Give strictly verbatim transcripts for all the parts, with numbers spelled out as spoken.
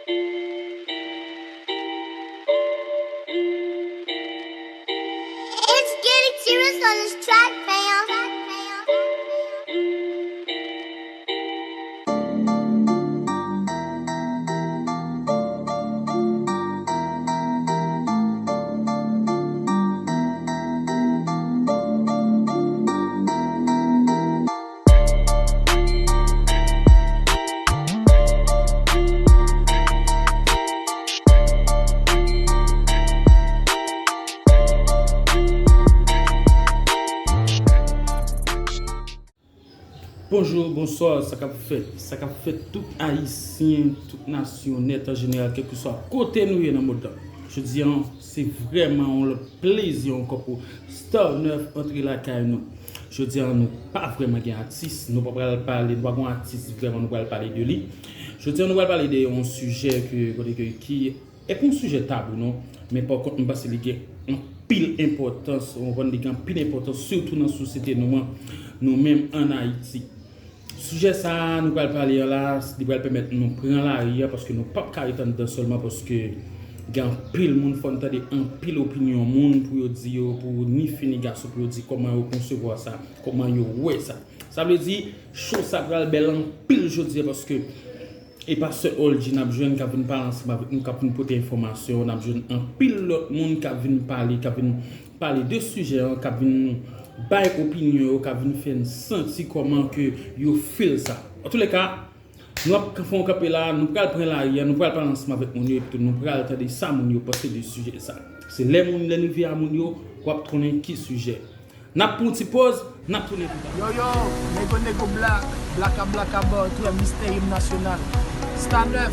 It's getting serious on this track, fam. Bonjou, bonswa, sa k ap fèt? Sa k ap fèt tout Ayisyen, tout nasyon nèt an jeneral, kèlkeswa kote nou ye nan mond lan. Jodi a, se vrèman yon lòt plezi ankò pou Star nèf antre lakay nou. Jodi a, nou pa vrèman gen atis, nou pa pral pale, nou pa gen yon atis vrèman nou pral pale de li. Jodi a, nou pral pale de yon sijè ke, kote ke, ki E pa yon sijè tabou non, men pa kont, m panse li gen anpil enpòtans, ou konprann, li gen anpil enpòtans, sitou nan sosyete nou an, nou menm ann Ayiti. Sijè sa a nou pral pale an la, li pral pèmèt nou pran lari a, paske nou p ap ka ret anndan sèlman, paske gen anpil moun, fò n tande anpil opinyon moun pou yo di yo, pou ni fi ni gason, pou yo di kòman yo konsevwa sa, kòman yo wè sa. Sa vle di, cho sa pral bèl anpil jodi a, paske E pa sèl Oldji n ap jwenn k ap vin pale ansanm avèk nou, k ap vin pote enfòmasyon, n ap jwenn anpil lòt moun k ap vin pale, k ap vin pale de sijè an, k ap vin bay opinyon yo, k ap vin fè n santi kòman ke yo feel sa. Antouleka, nou ap fè yon kanpe la, nou pral pran lari a, nou pral pale ansanm avèk moun yo, epi tou nou pral tande sa moun yo panse de sijè sa. Se lè moun, lè n rive a moun yo, w ap konnen ki sijè. N ap pran yon ti pòz, n ap tounen pita. Yo, yo, Nego, Nego Black, Blaka, Blaka Bò, tou Mistè Im Nasyonal. Star nèf.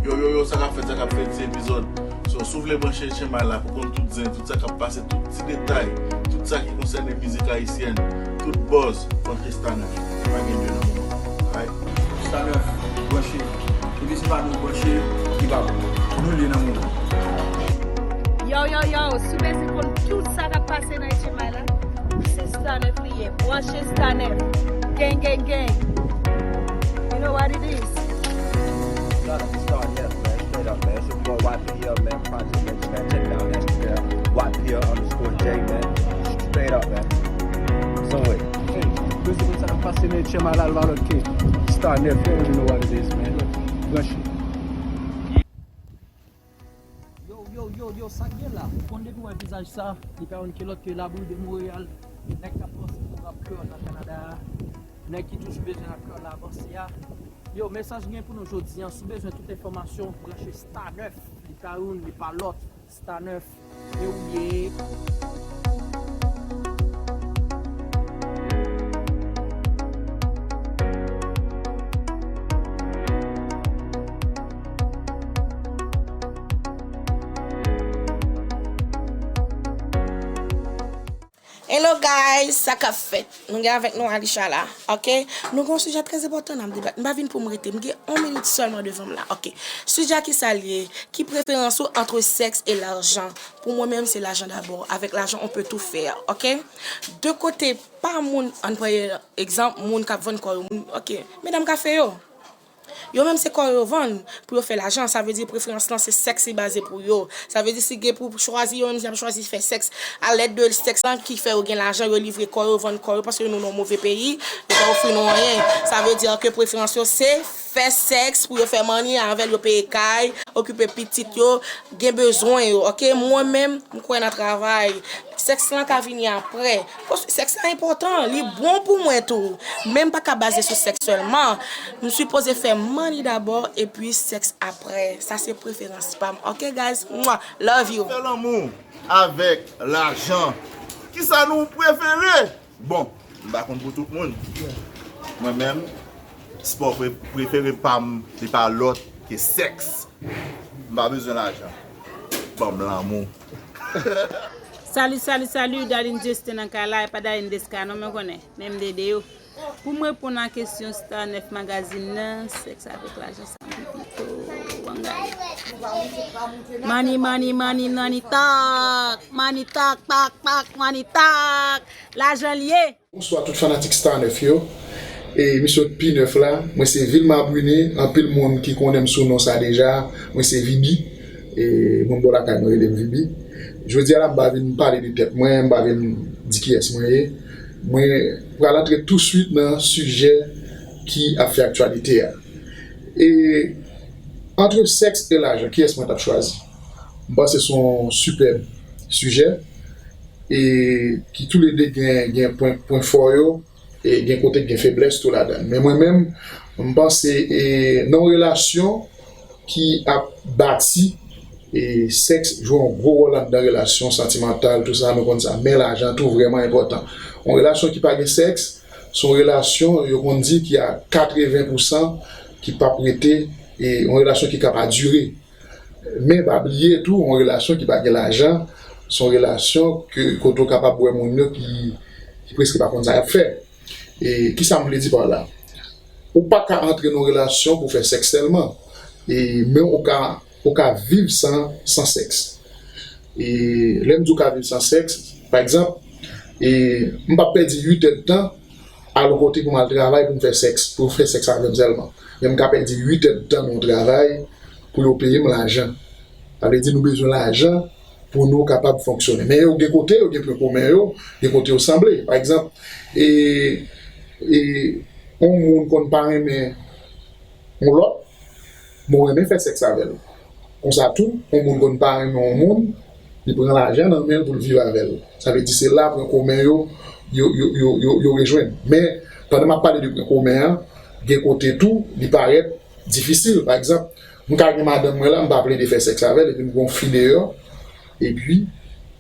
Yo, yo, yo, sa k ap fèt, sa k ap fèt, se epizòd. So, si w vle branche Etchenmay la, pou konn tout zen, tout sa k ap pase, tout ti detay, tout sa ki konsène mizik ayisyèn, tout buzz, branche Star nèf. Pa gen de nan moman. Alright? Star nèf, branche. Depi se pa nou branche, li pa bon. Nou li nan moman. Yo, yo, yo, si w bezwen konn tout sa k ap pase nan Etchenmay la, se Star nèf li ye. Branche Star nèf. Gang, gang, gang. You know what it is. Shout out to Star nèf, man. Straight up, man. It's your boy Y P L, man. Project Management. Check it out, man. It's your boy Y P L underscore J, man. Straight up, man. So, wait. Hey, yo, se konsa k ap pase nan Etchenmay la, al pa lòt ke Star nèf, you already know what it is, man. Branche. Yo, yo, yo, yo, sa k gen la? Ou konn depi w wè vizaj sa, li pa youn ki lòt ke Labri de Montréal, nèg k ap panse pou rap kreyòl nan Kanada a, nèg ki toujou bezwen rap kreyòl la avanse a. Yo, mesaj gen pou nou jodi a, si w bezwen tout enfòmasyon, branche Star nèf, li pa youn, li pa lòt. Star nèf, e ou ye. Hello guys, sa k ap fèt? Nou gen avèk nou Alisha la, ok? Nou gen yon sijè trè enpòtan n ap debate. M pa vin pou m rete, m gen yon minit sèlman devan m la, ok? Sijè a ki sa l ye? Ki preferans ou entre sexe et l'argent? Pou mwen menm, se lajan dabò. Avec l'argent, on peut tout faire, ok? De kote, pa moun, ann pran egzanp, moun k ap vann kò yo, moun, ok, medam kafe yo. Yo menm se kò yo vann pou yo fè lajan, sa vle di preferans lan se sèks li baze pou yo. Sa vle di si gen pou chwazi, yo menm y ap chwazi fè sèks. A lèd de sèks lan ki fè yo gen lajan, yo livre kò yo, vann kò yo, paske nou nan yon move peyi, yo pa ofri nou anyen. Sa vle di ke preferans yo se fè sèks pou yo fè manni avè l, yo peye kay, okipe pitit yo, gen bezwen yo, ok? Mwen menm, m kwè nan travay. Sèks lan ka vini aprè. Paske sèks lan enpòtan, li bon pou mwen tou. Men m pa ka baze sou sèks sèlman. M sipoze fè money dabò epi sèks aprè. Sa se preferans pa m. Ok, guys? Mwah! Love you! Fè lanmou avèk lajan. Kisa nou prefere? Bon, m pa konn pou tout moun. Mwen menm, spò pre-, prefere pa m, li pa lòt ke sèks. M pa bezwen lajan. Ban m lanmou. Salut, salut, salut, Darline Justin nan kay la, e pa Darline Desca non, men konnen, menm dede yo. Pou m reponn a kesyon Star nèf Magazine nan, sèks avèk lajan sa m pi pito, ann gade. Money, money, money, money talk, money talk, talk, talk, money talk, lajan l ye. Bonswa tout fanatik Star nèf yo. E misyon P nèf la, mwen se Vilma Brunet, anpil moun ki konnen m sou non sa deja, mwen se Vibi, e moun bò lakay mwen rele m Vibi. Jodi a la, m pa vin pale de tèt mwen, m pa vin di kiyès mwen ye. Mwen pral antre touswit nan sijè ki ap fè aktyalite a. E antre sèks e lajan, kiyès mwen t ap chwazi? M panse se yon sipèb sijè e ki toulede gen, gen pwen, pwen fò yo, e gen kote gen feblès tou ladan. Men mwen menm, m panse e, nan yon relasyon ki ap bati, e sèks jwe yon gwo wòl anndan relasyon santimantal, tou sa, nou konn sa. Men lajan tou vrèman enpòtan. Yon relasyon ki pa gen sèks, se yon relasyon, yo konn di ki a katreven pousan ki p ap rete, e yon relasyon ki ka pa dire. Men pa bliye tou, yon relasyon ki pa gen lajan, se yon relasyon ke, kote w kapab wè moun yo ki, ki prèske pa konn sa y ap fè. E kisa m vle di pa la? Ou pa ka antre nan yon relasyon pou fè sèks sèlman. E, men ou ka, ou ka viv san, san sèks. E lè m di w ka viv san sèks, pa egzanp, e m p ap pèdi uit è d tan al yon kote pou m al travay pou m fè sèks, pou fè sèks avè m sèlman. Men m ka pèdi uit è d tan nan yon travay pou yo peye m lajan. Sa vle di nou bezwen lajan pou nou kapab fonksyone. Men yo gen kote, yo gen pwen komen yo, gen kote yo sanble. Pa egzanp, e, e, yon moun konn pa renmen yon lòt, men w renmen fè sèks avè l. Konsa tou, yon moun konn pa renmen yon moun, li pran lajan nan men l pou l viv avè l. Sa vle di se la pwen komen yo, yo, yo, yo, yo, yo rejwenn. Men, pandan m ap pale de pwen komen an, gen kote tou, li parèt difisil. Pa egzanp, m ka gen madanm mwen la, m pa plede fè sèks avè l, epi m gen yon fi deyò, epi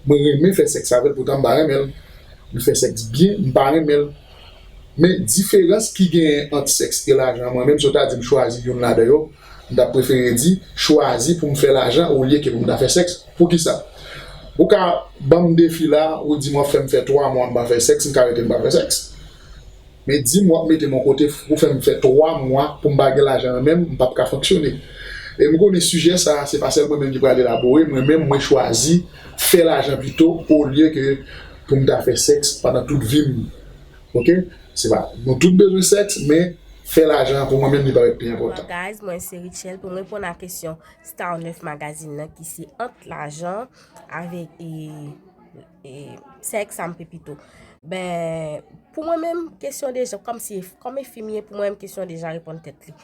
mwen renmen fè sèks avè l, poutan m pa renmen l. M fè sèks byen, m pa renmen l. Men diferans ki genyen ant sèks e lajan, mwen menm, si w ta di m chwazi youn ladan yo, m t ap prefere di chwazi pou m fè lajan olye ke pou m ta fè sèks. Poukisa? Ou ka ban m defi la, ou di m w ap fè m fè twa mwa m pa fè sèks, m ka rete m pa fè sèks. Men di m w ap mete m yon kote pou fè m fè twa mwa pou m pa gen lajan an menm, m p ap ka fonksyone. E m konnen sijè sa a, se pa sèl mwen menm ki pral elabore, mwen menm mwen chwazi fè lajan pito olye ke pou m ta fè sèks pandan tout vi m. Oke? Se pa, nou tout bezwen sèks, men fè lajan an pou mwen menm li parèt pi enpòtan. Guys, mwen se Richelle pou m reponn a kesyon Star nèf Magazine nan ki se ant lajan avèk e, e sèks sa m pe pito. Ben, pou mwen menm, kesyon deja, kòm si, kòm enfimye, pou mwen menm kesyon deja reponn tèt li.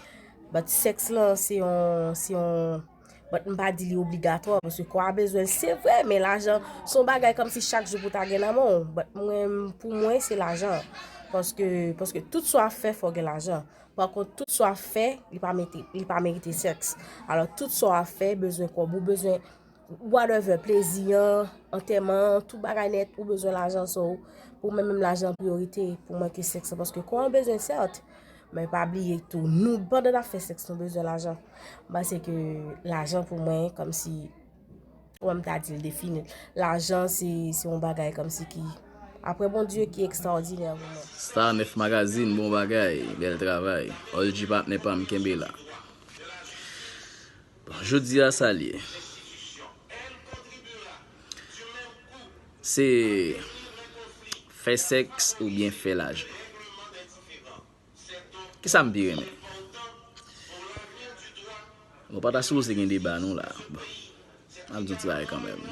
But sèks lan, se yon, se yon, but m pa di li obligatwa, paske kò a bezwen l, se vre, men lajan, se yon bagay kòm si chak jou pou ta gen nan men w. But mwen, pou mwen, se lajan. Paske, paske tout sa w ap fè, fò w gen lajan. Pa kont, tout sa w ap fè, li pa mete, li pa merite sèks. Alò, tout sa w ap fè, bezwen kòb ou, bezwen whatever, plezi an, antèman an, tout bagay nèt, ou bezwen lajan, so, pou mwen menm lajan an priyorite pou mwen ke sèks lan, paske kò an bezwen sèt, men pa bliye tou, nou, pandan n ap fè sèks, nou bezwen lajan. M panse ke lajan pou mwen, kòmsi, kòman m ta di l, defini l, lajan se, se yon bagay kòmsi ki, apre Bondye, ki ekstraòdinè pou mwen. Star nèf Magazine, bon bagay, bèl travay. Oldji patnè pa m, kenbe la. Bon, jodi a sa l ye. Se fè sèks oubyen fè lajan? Kisa m pi renmen? Bon, pa ta sipoze gen deba non la. Bon, m ap di yon ti bagay kanmenm.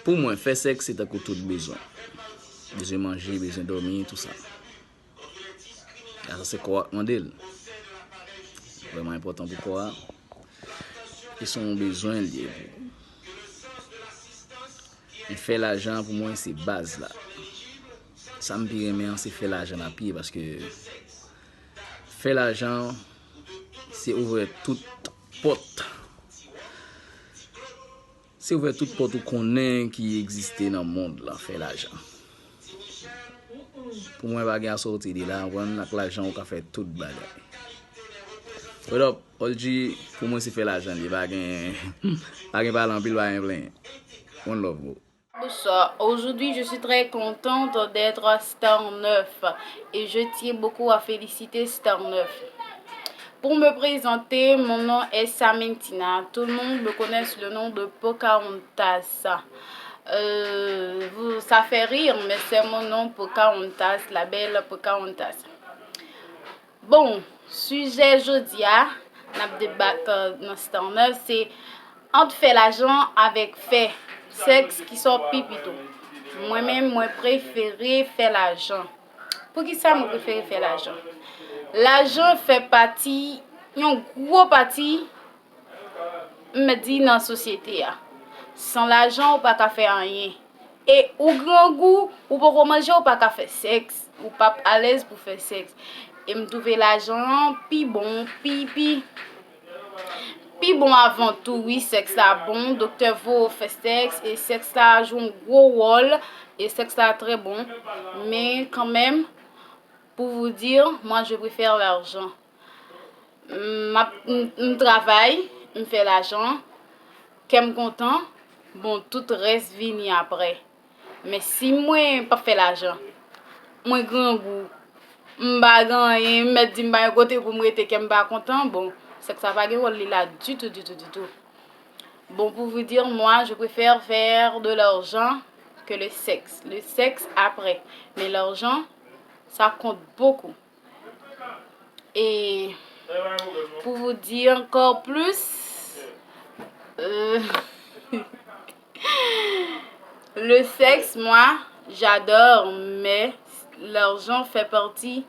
Pou mwen, fè sèks se tankou tout bezwen. Bezwen manje, bezwen dòmi, tou sa. Sa se kò a k mande l. Vrèman enpòtan pou kò a. E se yon bezwen l ye. Men fè lajan pou mwen se baz la. Sa m pi renmen an se fè lajan la pi, paske fè lajan se ouvè tout pòt. Se ouvè tout pòt ou konnen ki egziste nan mond lan, fè lajan. Pou mwen, pa gen asòti de la, konprann, ak lajan ou ka fè tout bagay. What up, Oldji, pou mwen se fè lajan li, pa gen, pa gen pale anpil, pa gen plenyen. One love, bro. Bonsoir, aujourd'hui je suis très contente d'être Star neuf et je tiens beaucoup à féliciter Star neuf. Pour me présenter, mon nom est Samintina. Tout le monde me connaît sous le nom de Pocahontas. Euh, vous, ça fait rire, mais c'est mon nom, Pocahontas, la belle Pocahontas. Bon, sijè jodi a, n ap debat, euh, nan Star News, se ant fè lajan avèk fè sèks, ki sa w pi pito. Mwen menm, mwen prefere fè lajan. Poukisa mwen prefere fè lajan? Lajan fè pati, yon gwo pati, m di, nan sosyete a. San lajan, ou pa ka fè anyen. E ou grangou, ou poko manje, ou pa ka fè sèks. Ou p ap alèz pou fè sèks. E m twouve lajan an pi bon, pi, pi, pi bon avan tou, wi, sèks la bon. Doktè voye w fè sèks, e sèks la jwe yon gwo wòl, e sèks la trè bon. Men kanmenm, pour vous dire, moi, je préfère l'argent. M ap, m, m travay, m fè lajan, kè m kontan, bon, tout rès vini aprè. Men si mwen p ap fè lajan, mwen grangou, m pa gen anyen, m mèt di m pa gen kote pou m rete, kè m pa kontan, bon, sèks la pa gen wòl li la ditou, ditou, ditou. Bon, pour vous dire, moi, je préfère faire de l'argent que le sexe. Le sexe après. Mais l'argent, ça compte beaucoup. Et pour vous dire encore plus, euh, le sexe, moi, j'adore, mais l'argent fait partie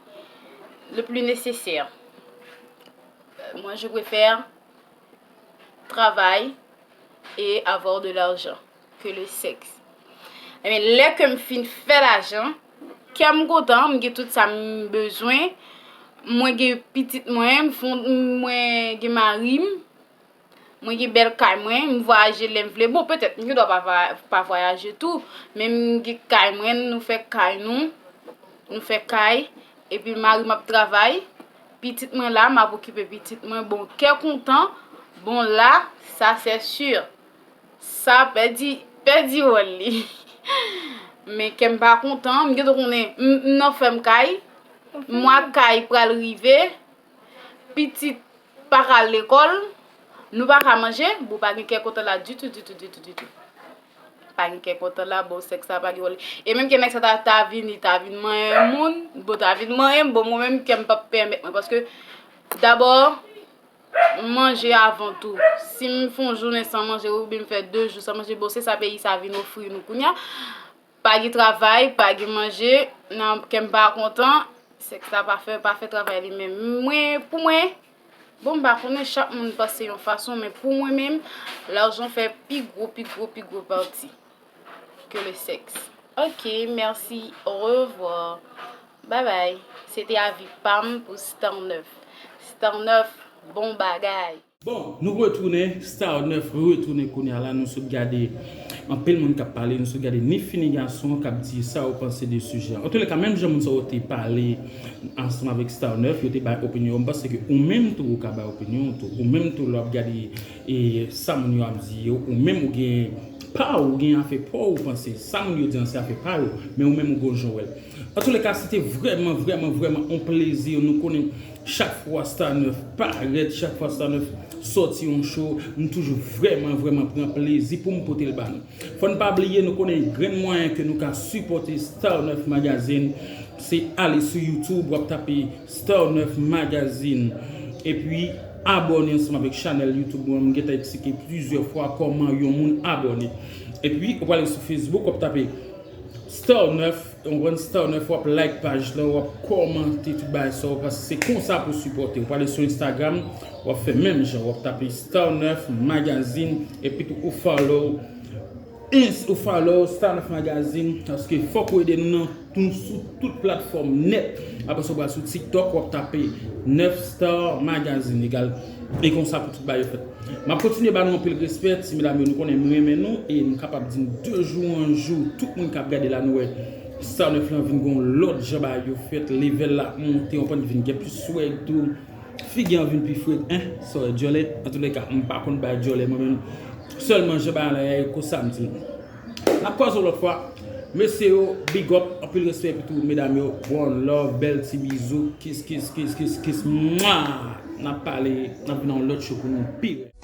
le plus nécessaire. Euh, moi, je préfère travay et avoir de l'argent que le sexe. Ebyen, lè ke m fin fè lajan, kè m kontan, m gen tout sa m bezwen, mwen gen pitit mwen, m fon, mwen gen mari m, mwen gen bèl kay mwen, m vwayaje lè m vle. Bon, petèt, m gen dwa pa vwa-, pa vwayaje tou, men m gen kay mwen, nou fè kay nou, nou fè kay, epi mari m ap travay, pitit mwen la, m ap okipe pitit mwen, bon, kè kontan, bon, la, sa c'est sûr, sa pèdi, pèdi wòl li. Men kè m pa kontan, m gentan konnen, m, m nan fèm kay, mwa kay pral rive, pitit pa ka al lekòl, nou pa ka manje, bon, pa gen kè kontan la ditou, ditou, ditou, ditou. Pa gen kè kontan la, bon, sèks la pa gen wòl. E menm ke nèg sa ta, ta vini, ta vin manyen moun, bon, ta vin manyen m, bon, mwen menm, kè m p ap pèmèt mwen, paske, dabò, manje avan tou. Si m fè yon jounen san manje, oubyen m fè de jou san manje, bon, se sa peyi sa vin ofri nou kounye a. Pa gen travay, pa gen manje, nan, kè m pa kontan, sèks la pa fè, pa fè travay li menm. Mwen, pou mwen, bon, m pa konnen, chak moun panse yon fason, men pou mwen menm, lajan fè pi gwo, pi gwo, pi gwo pati ke le sexe. Ok, merci, au revoir. Bye bye. Se te avi pa m pou Star Neuf. Star Neuf, bon bagay. Bon, nou retounen, Star Neuf retounen kounye a la, nou sot gade anpil moun k ap pale, nou sot gade ni fi ni gason k ap di sa yo panse de sijè a. Antoulèka, menm jan moun sa yo te pale ansanm avèk Star Neuf, yo te bay opinyon yo, m panse ke ou menm tou ou ka bay opinyon ou tou. Ou menm tou lè w ap gade e, sa moun yo ap di yo, ou menm ou gen pa w, ou gen afè pa w, ou panse sa moun yo di an se afè pa yo, men ou menm ou gen yon jan w wè l. Antoulèka, se te vrèman, vrèman, vrèman yon plezi. Nou konnen chak fwa Star Neuf parèt, chak fwa Star Neuf sòti yon show, m toujou vrèman, vrèman pran plezi pou m pote l ba nou. Fò n pa bliye, nou konnen grenn mwayen ke nou ka sipòte Star Neuf Magazine, se ale sou YouTube, w ap tape Star Neuf Magazine. Epi, abòne ansanm avèk chanèl YouTube mwen. M gentan eksplike plizyè fwa kòman yon moun abòne. Epi, ou prale sou Facebook, w ap tape Star Neuf, w konprann, Star Neuf, w ap like paj la, w ap kòmante tout bagay sa yo, paske se konsa pou sipòte. Ou prale sou Instagram, w ap fè menm jan, w ap tape Star Neuf Magazine, epi tou ou follow, ins-, ou follow Star Neuf Magazine, paske fòk ou ede nou nan, nou sou tout platfòm nèt. Apre sa, ou pral sou TikTok, w ap tape Neuf Star Magazine, egal, e konsa pou tout bagay yo fèt. M ap kontinye ba nou anpil respè, ti medam yo, nou konnen m renmen nou, e m kapab di n de jou an jou, tout moun k ap gade la, nou wè Star Neuf lan vin gon lòt jan bagay yo fèt, level la ap monte, w konprann, vin gen plis swag tou, figi an vin pi fre, en, sa w wè, djòlè, antoulèka, m pa konn bay djòlè, mwen menm, sèlman jan bagay la ye, konsa m di l. N ap kwaze yon lòt fwa. Mesye yo, big up, anpil respè pou tout medam yo. One love, bèl ti bizou. Kiss, kiss, kiss, kiss, kiss. Mwa! N ap pale, n ap vin nan yon lòt show pou nou pi rèd.